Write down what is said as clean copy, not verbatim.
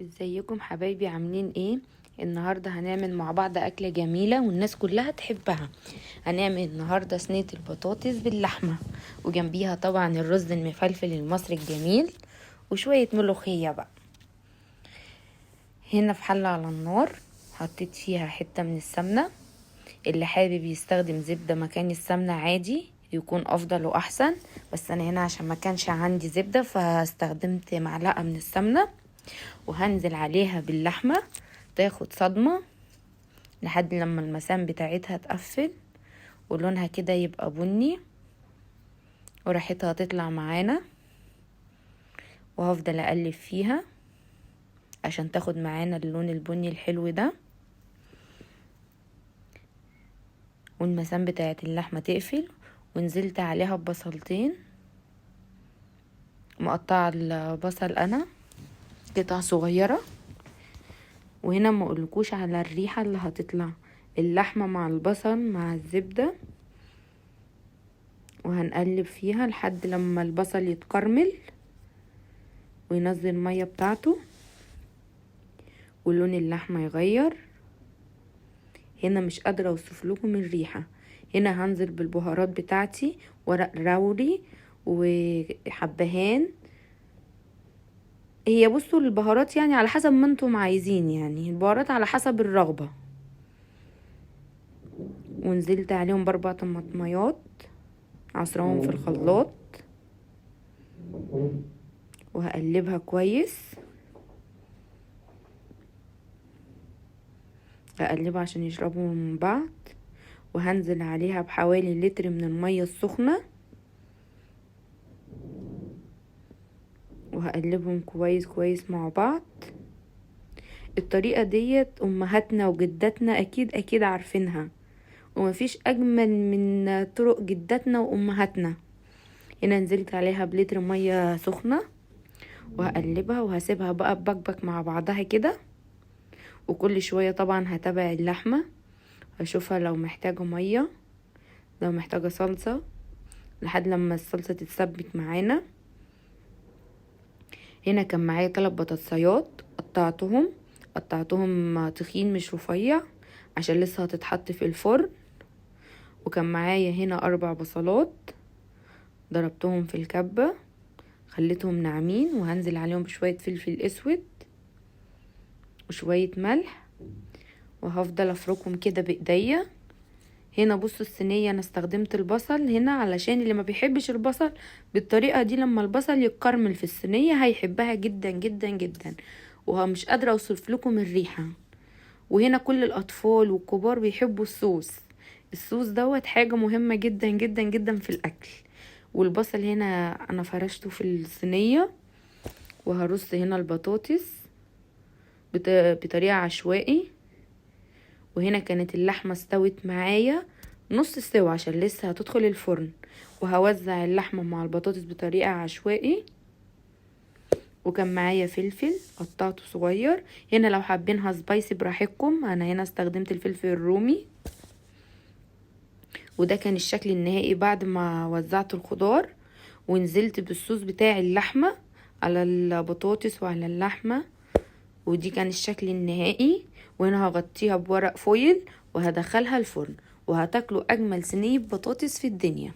ازيكم حبايبي؟ عاملين ايه؟ النهارده هنعمل مع بعض اكله جميلة والناس كلها تحبها. هنعمل النهارده صينية البطاطس باللحمه، وجنبيها طبعا الرز المفلفل المصري الجميل وشوية ملوخية بقى. هنا في حله على النار حطيت فيها حتة من السمنة. اللي حابب يستخدم زبدة مكان السمنة عادي يكون افضل واحسن، بس انا هنا عشان ما كانش عندي زبدة فاستخدمت معلقه من السمنة. وهنزل عليها باللحمة تاخد صدمة لحد لما المسام بتاعتها تقفل ولونها كده يبقى بني وريحتها تطلع معانا. وهفضل اقلب فيها عشان تاخد معانا اللون البني الحلو ده، والمسام بتاعت اللحمة تقفل. ونزلت عليها ببصلتين، مقطعة البصل انا قطع صغيرة. وهنا ما اقولكوش على الريحة اللي هتطلع، اللحمة مع البصل مع الزبدة. وهنقلب فيها لحد لما البصل يتكرمل وينزل المية بتاعته ولون اللحمة يغير. هنا مش قادرة اوصف لكم الريحة. هنا هنزل بالبهارات بتاعتي، ورق راوري وحبهان. هي بصوا البهارات يعني على حسب ما انتم عايزين، يعني البهارات على حسب الرغبة. ونزلت عليهم ب4 طماطميات عصرهم في الخلاط، وهقلبها كويس. هقلبها عشان يشربوا من بعض. وهنزل عليها بحوالي لتر من المية السخنة، وهقلبهم كويس كويس مع بعض. الطريقة ديت امهاتنا وجداتنا اكيد اكيد عارفينها، ومفيش اجمل من طرق جداتنا وامهاتنا. هنا نزلت عليها بلتر مية سخنة وهقلبها، وهسيبها بقى ببكبك مع بعضها كده. وكل شوية طبعا هتابع اللحمة، هشوفها لو محتاجة مية، لو محتاجة صلصة، لحد لما الصلصة تتسبك معانا. هنا كان معايا 3 بطاطسيات قطعتهم تخين مش رفيع عشان لسه هتتحط في الفرن. وكان معايا هنا 4 بصلات ضربتهم في الكبة خليتهم ناعمين، وهنزل عليهم بشوية فلفل اسود وشوية ملح، وهفضل افركهم كده بايديا. هنا بصوا الصينية انا استخدمت البصل هنا علشان اللي ما بيحبش البصل بالطريقة دي لما البصل يتكرمل في الصينية هيحبها جدا جدا جدا، ومش قادرة اوصف لكم الريحة. وهنا كل الاطفال والكبار بيحبوا الصوص، الصوص دوت حاجة مهمة جدا جدا جدا في الاكل. والبصل هنا انا فرشته في الصينية، وهرص هنا البطاطس بطريقة عشوائي. وهنا كانت اللحمة استوت معايا نص سوا عشان لسه هتدخل الفرن، وهوزع اللحمة مع البطاطس بطريقة عشوائي. وكان معايا فلفل قطعته صغير، هنا لو حابينها سبايسي براحتكم، انا هنا استخدمت الفلفل الرومي. وده كان الشكل النهائي بعد ما وزعت الخضار ونزلت بالصوص بتاع اللحمة على البطاطس وعلى اللحمة. ودي كان الشكل النهائي. وهنا هغطيها بورق فويل وهدخلها الفرن، وهتاكلوا اجمل صينية بطاطس في الدنيا.